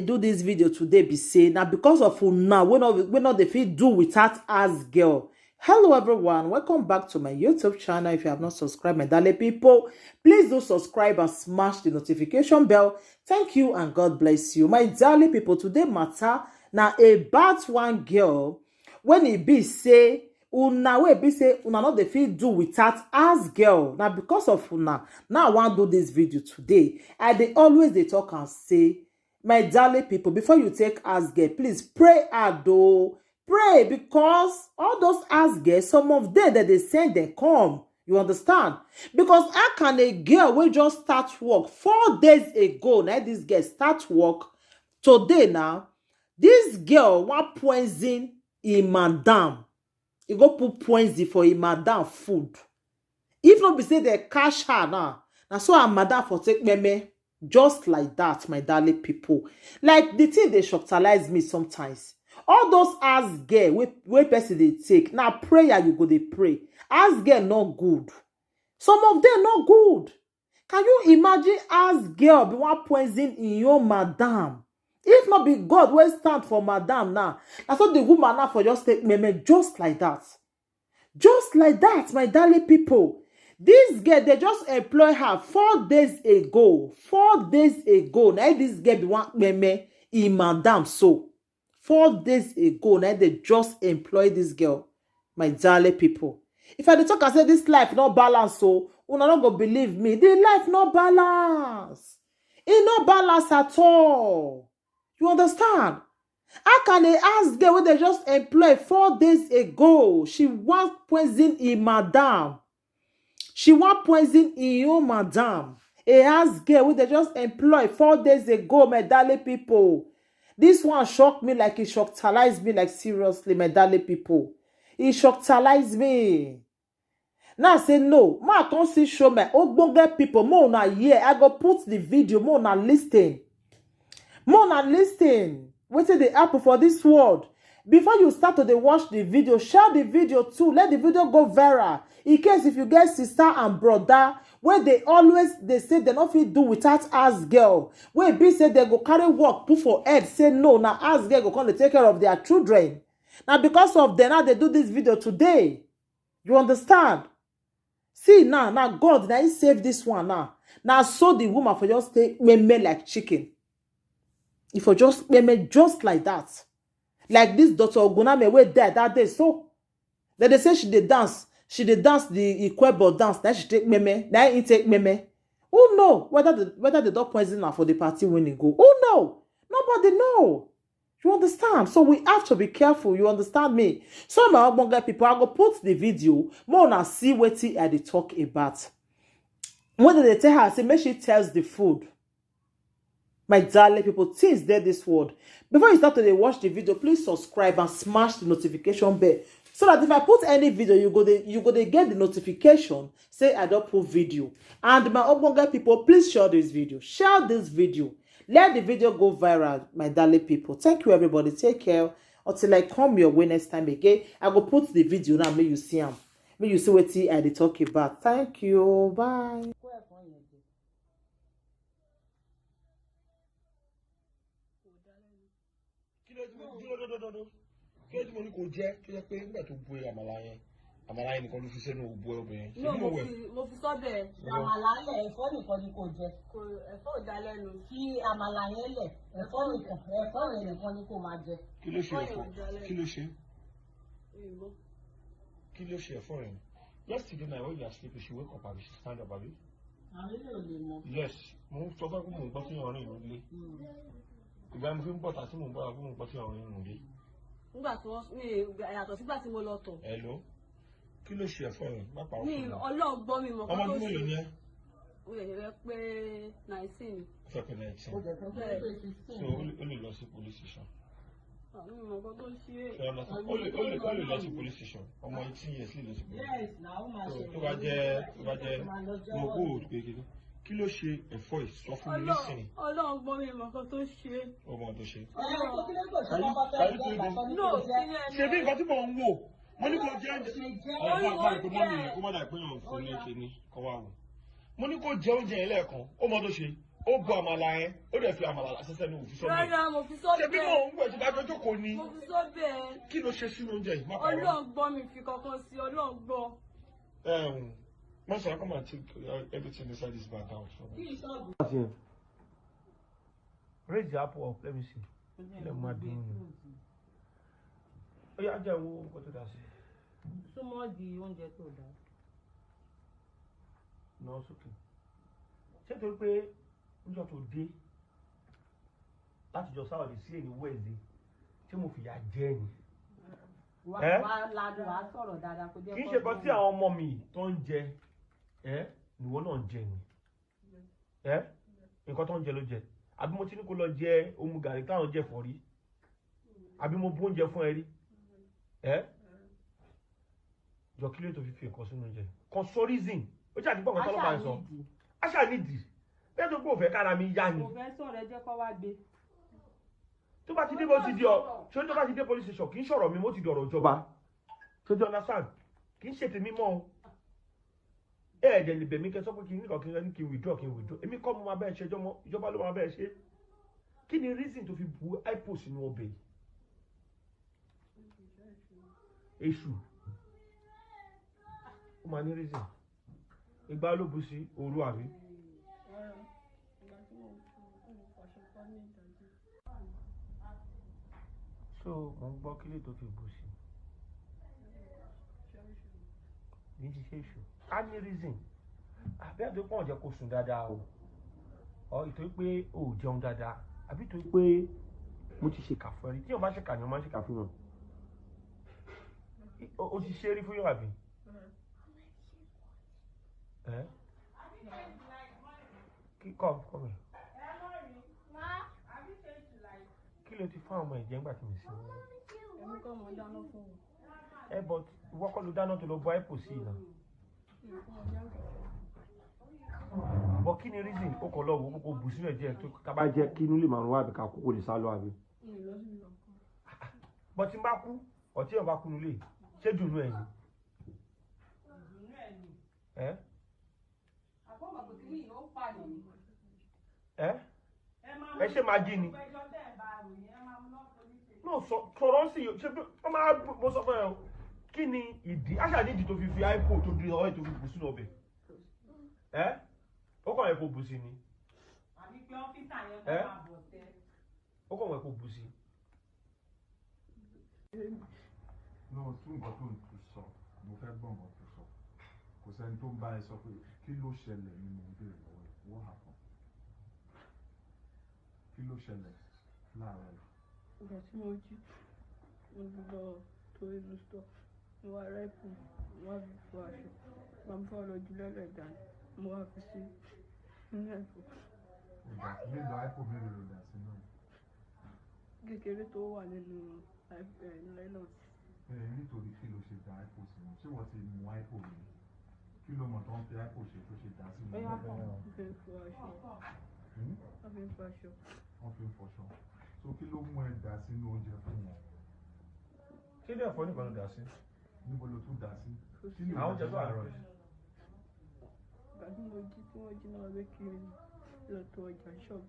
Do this video today be say na because of una wey no dey fit do without house girl. Hello everyone, welcome back to my YouTube channel. If you have not subscribed, my darling people, please do subscribe and smash the notification bell. Thank you and God bless you. My darling people, today matter na about one girl when e be say una wey be say una no dey fit do without house girl. Na because of una now I wan do this video today. I dey always dey talk and say, my darling people, before you take house girl, please pray hard o. Pray, because all those house girls, some of them that they send them come. You understand? Because how can a girl wey just start work 4 days ago, now this girl start work today now, this girl wan poison im madam. E go put poison for im madam food. If not be say they cash her now, na so her madam for take meme. Just like that, my darling people. Like the thing they shocktalize me sometimes. All those house girl wey person they take. Now prayer you go they pray. House girl not good. Some of them not good. Can you imagine house girl be one poison in your madam? If not be God wey stand for madam now. That's what the woman now for just take meme just like that. Just like that, my darling people. This girl, they just employ her 4 days ago. 4 days ago. Now this girl be one meme in madam so. 4 days ago, now they just employ this girl, my darling people. If I dey talk, I say this life no balance, so una no go believe me. The life no balance. It no balance at all. You understand? How can they ask girl when they just employ 4 days ago? She want poison in madam. She want poison in your madam. A house girl when they just employ 4 days ago, my darling people. This one shocked me, like it shocktalized me, like seriously, my darling people. It shocktalized me. Now I say no. Ma can't see show my ogbonge people. More na here. I go put the video. More na listen. More na listen. Wetin dey happen for this world. Before you start to dey watch the video, share the video too. Let the video go viral. In case if you get sister and brother, where they always they say they no fit do without house girl. Where be say they go carry work put for head, say no, now house girl go come to take care of their children. Now because of them, now they do this video today. You understand? See now, now God, now he save this one now. Now so the woman for just stay meme like chicken. If for just meme just like that. Like this daughter Oguname wey dead that day. So then they say she dey dance. She dey dance the Ikwebo dance. Then she take meme. Then he take meme. Who know whether the dog poison her for the party when he go? Who know? Nobody know. You understand? So we have to be careful. You understand me? So my ogbonge people, I go put the video. More na see wetin I dey talk about. When they tell her, say make she tells the food. My darling people, things there this world. Before you start to dey watch the video, please subscribe and smash the notification bell so that if I put any video, you go dey get the notification. Say I don't put video. And my ogbonge people, please share this video. Share this video. Let the video go viral, my darling people. Thank you, everybody. Take care. Until I come your way next time again, I will put the video now. May you see them. May you see what I dey talk about. Thank you. Bye. No, mo fi sọ́bẹ̀. Àmàlà lẹ̀, ẹ̀fọ́ nìkan ni kò jẹ. Kò ẹ̀fọ́ ò dá lẹ́nu. Fi àmàlà yẹn lẹ̀, ẹ̀fọ́ nìkan, ẹ̀fọ́ yẹn nìkan ni kò máa jẹ. Kí ló ṣe ẹ̀fọ́? Kí ló ṣe? Kí ló ṣe ẹ̀fọ́ rẹ̀? Yesterday night when you are sleeping, she wake up abi she stand up abi? Àwọn ilé ò lè mọ̀. Yes, mo ń sọ fún mo ń gbọ́ sí ọ̀rìn ìlú ilé. Ìgbà mo fi ń bọ̀ tà tí mo ń bọ̀ mo ń gbọ́ sí ọ̀rìn ìlú ilé. Nígbà tí wọ́n mi yàtọ̀ sígbà tí mo lọ tọ̀. Hello. Kí ló ṣe ẹ̀fọ́ yẹn? Má parọ́ Mi fún mi. Ọlọ́run gbọ́ mi mọ̀ Ọmọ ọdún mélòó ni ẹ́? Mo lè fẹ́ pé 19. Ó fẹ́ pé 19. Ó jẹ́ tó fẹ́ pé 16. So ó lè lọ sí police station. Mi mọ̀ nǹkan tó ṣe é. Ó lè lọ sí police station. Ọmọ 18 years lè lọ sí police station. Yes, na ó máa ṣe. Tó bá jẹ́ mo kó o pé kí kí ló ṣe ẹ̀fọ́ yìí? Sọ fún mi nísìnyí. Ọlọ́run gbọ́ mi mọ̀ nǹkan tó ṣe é. Ó mọ ohun tó ṣe. Ọlọ́run tó kí ló kò ṣe kọ́kọ́ fẹ́ jẹ́ ìgbà tó ní No, kò jẹ́. kí ni ẹnu Ṣé bí nǹkan tí mò ń wò? Mo ní kò jẹ oúnjẹ. Ṣe jẹ́. Ọ̀rọ̀ bá pé mọ́mì yẹn kó má dà pé yàn fún ní kíní kọ́ wá wò. Mo ní kó jẹ oúnjẹ yẹn lẹ́ẹ̀kan, ó mọ tó ṣe. Ó bu àmàlà yẹn, ó dẹ̀ fi àmàlà lásán sẹ́nu, òfin sọ́bẹ̀. Rárá, mo fi Ṣé bí sọ́bẹ̀. mò ń wẹ̀ tí bá jọ jókòó ni? Mo fi sọ́bẹ̀. Kí ló ṣe sínú oúnjẹ yìí? Má parọ́. Ọlọ́run gbọ́, mi fi kankan sí, Ọlọ́run gbọ́. Mọ́sàn-án, come and take everything inside this bag out for me. Raise the apple up, let me see. Ilé máa dín ní. Ó yá, jẹ́ wo nǹkan tó dà sí. Súnmọ́ di oúnjẹ tó dá. Náà sókè. Ṣé torí pé níjọ́ tó dé láti jọ sáwọ́dì sí èyí Wednesday tí mo fìyà jẹ ni? Wà Ẹ́? wá lanu, wàá sọ̀rọ̀ dáadáa kó jẹ́ Kì í ṣe kan tí àwọn ọmọ mi tó ń jẹ ẹ́ nìwọ náà ń jẹ ni. Ẹ́ nǹkan tó ń jẹ ló jẹ. Àbí mo ti ní kó lọ jẹ omu gàrí táwọn jẹ fọ̀ rí? Àbí mo bú oúnjẹ fún ẹ rí? Ẹ́ jọ, kí ló tó fi fi nǹkan sínú oúnjẹ? Kan sọ reason. Ó ṣáà ti gbọ́ nǹkan tọ́lọ́pàá ń sọ. Aṣáà nídìí. Bẹ́ẹ̀ tó pé òfẹ́ kára mi yá ni. Kò fẹ́ sọ̀rọ̀, ẹ jẹ́ kó wá gbé. Tó bá ti dé, bó ti di ọ, ṣé tó bá ti dé police station, kì í ṣọ̀rọ̀ mi, mo ti dọ̀rọ̀ ìjọba. Ṣé o understand? Kì í ṣe tèmi mọ́ o. Ẹ ẹ̀jẹ̀ lè bẹ̀ mí kẹ́ sọ pé kí n nìkan kí n kí n withdraw, kí n withdraw. Èmi kọ́ mo máa bẹ́ẹ̀ ṣe ẹjọ́ mọ́, ìjọba ló máa bẹ́ẹ̀ ṣe. Kí ni reason tó fi bu hypo sínú ọbẹ̀ yìí? Èṣù ó máa ní reason. Ìgbà ló bu sí, òru àbí? Rárá, ìgbà tí mo ń fọṣọ tán ní ìdájí. So mo ń gbọ́, kí lè tó fi bu sí? Kì í ṣiṣẹ́ èṣù, á ní reason. Àbí àti pọ̀ jẹ́ kó sùn dáadáa o, ọ ìtorí pé o ò jẹun dáadáa, àbí torí pé mo ti ṣèkà fún ẹ rí? Tí o bá ṣèkà ni o máa ń ṣèkà fún yàn. O ti ṣe é rí fún yàn, àbí? Ẹ kí kọ́ kọ́ mi, kí ló ti fún àwọn ọmọ ìjẹ́ ńgbà tí mi sí wọn? Èmi kọ́ mo dáná fún wọn. Ẹ bọ, ìwọ kọ́ ló dáná tó lọ bọ àìpò sí iná? Mi ò fún wọn jẹ́. Bọ, kí ni reason? Ó kàn lọ wò ó kó bù sínú ẹ̀jẹ̀ tó ká bá jẹ́ kí inú lè máa rún wá, àbí ká kókó lè sá lọ, àbí? Mi ò lọ síbi kankan. Bọ́ tí n bá kú, ọtí ẹ̀ bá kú nílé, ṣé dùnú ẹ̀ ni? Ẹ ẹ ẹ ṣe máa jí ni no sọ sọ̀rọ̀ sí i. Ṣe bí wọ́n máa mo sọ fún ẹ o, kí ni ìdí? Àṣà nídìí tó fi fi iPhone tó di ọ̀rẹ́ tó fi bù sínú ọbẹ̀. Ẹ ó kàn yẹ kó bù sí ni. Ẹ ó kàn yẹ kó bù sí. No, tún nǹkan tó ń tu sọ, mo fẹ́ gbọ́ nǹkan tó sọ. Kò sẹ́ni tó ń bá ẹ sọ pé kí ló ṣẹlẹ̀ ni mo ń béèrè lọ́wọ́ ẹ. What happened? Kí ló ṣẹlẹ̀ láàárọ̀ yìí? Ìgbà tí mo jí, mo lọ tó inú store, mo wá rẹ́pù, mo wá fi fọ aṣọ, mo wá fọ́ lọ jù lẹ́lẹ̀ dànù, mo wá fi sí inú ẹ̀fọ́. Ó dà mélòó? Hypo mélòó ló dà sínú ẹ̀? Kékeré tó wà nínú nylon. Ẹ nítorí kí ló ṣe dà hypo sínú? Ṣé wọ́n ti mu hypo ni? Kí ló mọ̀ tó ń fi hypo ṣe tó ṣe dà sínú? Mo fi ń fọ aṣọ. Hmm? Wọ́n fi ń fọ aṣọ. Wọ́n fi ń fọṣọ. So kí ló mú ẹ dà sínú oúnjẹ fún wọn? Ṣé ilé ẹ̀fọ́ nìkan ló dà sí? Níbo ló tún dà sí? Kí ni Àwọn oúnjẹ tó wà láàárọ̀ lórí. yìí? Ìgbà tí mo jí, tí wọ́n jí náà wé kiri lọ tó ọjà ṣọ́ọ̀bù.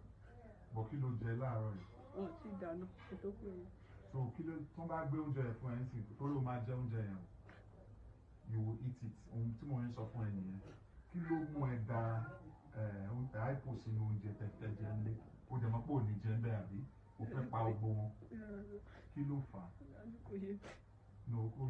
Bọ̀, kí ló jẹ láàárọ̀ yìí? Wọn ò tí ì dáná kó tó pè mí. So kí ló tó bá gbé oúnjẹ yẹn fún ẹ ń sìn, torí o máa jẹ oúnjẹ yẹn o, you will eat it. Ohun tí mo ń sọ fún ẹ nìyẹn. Kí ló mú ẹ da ẹ hypo sínú oúnjẹ tẹ̀tẹ̀ jẹ ńlé? O dẹ̀ mọ̀ pé ò ní jẹ ń bẹ́ẹ̀, àbí o fẹ́ pa gbogbo wọn? Kí ló fà á? Kò yé. No, ó